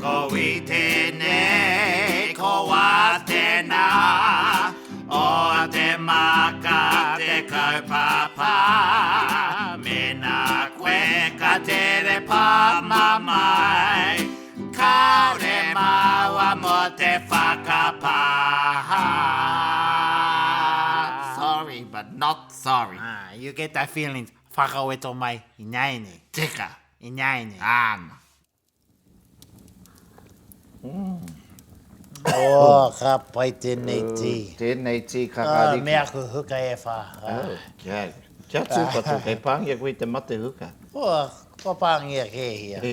Ko wi tēnei, ko wā tēnā, o te maka te kaupapa. Mēnā koe ka tere pāmamae, kāore māua mō te whakapā. Sorry, but not sorry. Ah, you get the feelings whakaweto mai ināianei. Tika. Ināianei. Āna. Oh, ka pai tēnei tī. Tēnei tī kakariki. Oh, me aku huka e whā. Oh, kia, kia tūpato, kei pāngia koe i te mate huka. Oh, kua pāngia kē ia.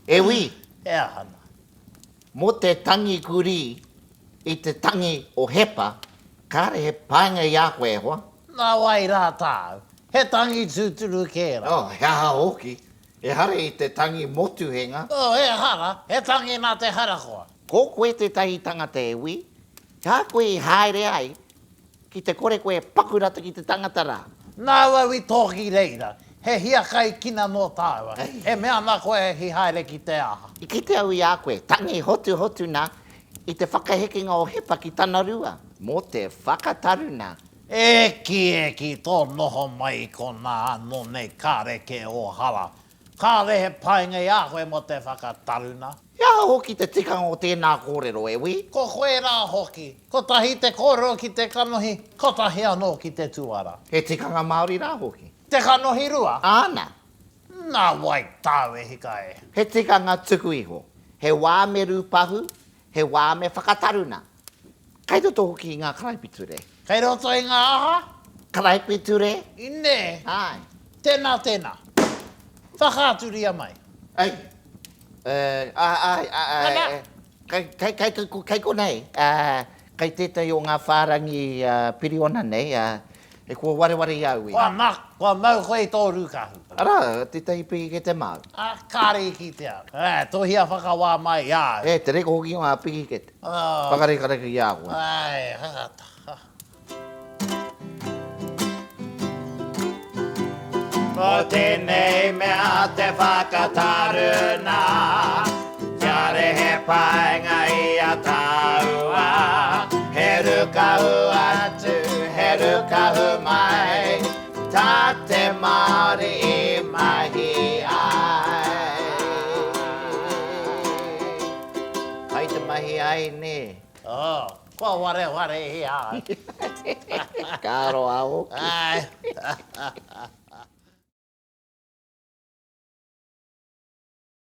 E Wī. E aha nā. Mō te tangi kurī i te tangi o Hepa, kāre he painga i a koe e hoa. Nā wai rā tāu? He tangi tūturu kē rā. Oh, he aha hoki? Ehara i te tangi motuhenga. Oh, ehara, he tangi nā te harakoa. Ko koe tētahi tangata e Wī, he aha koe i haere ai ki te kore koe e paku rata ki te tangata rā? Nāu au i tō ki reira, he hiakai kina nō tāua, e mea ana koe i haere ki te aha? I kite au i a koe, tangi hotuhotu nā, i te whakahekenga o Hepa ki tana rua, mō te whakataruna. E kī, e kī, tō noho mai i konā anō nei kāre kē ō hara. Kāre he painga i a koe mō te whakataruna. He aha hoki te tikanga o tēnā kōrero, e Wi? Ko koe rā hoki. Kotahi te kōrero ki te kanohi, kotahi anō ki te tuara. He tikanga Māori rā hoki. Te kanohi rua? Āna. Nā wai tāu e hika e? He tikanga tuku iho. He wā me rūpahu, he wā me whakataruna. Kei roto hoki i ngā karaipiture. Kei roto i ngā aha? Karaipiture. Nē. Āe. Tēnā, tēnā. Whakaaturia mai. Ei. Ā, āe, ā, ā, kei, kei, kei, kei konei, ā, kei tētahi o ngā whārangi piriona nei, ā, e kua wareware i a au i. Kua mak, kua mau koe i tō rūkahu. Arā, tētahi pihikete māu. Ā, kāre i kitea. Ā, tohia whakawā mai i a au. E, te reka hoki o ngā pihikete. Whakarekareka i a koe. Āe, hakata. Ko tēnei mea te whakataruna, kia rehe painga i a tāua. He rukahu atu, he rukahu mai, tā te Māori i mahi ai. Kai te mahi ai, nē? Oh, kua wareware i a au. Ka aroha hoki. Āe.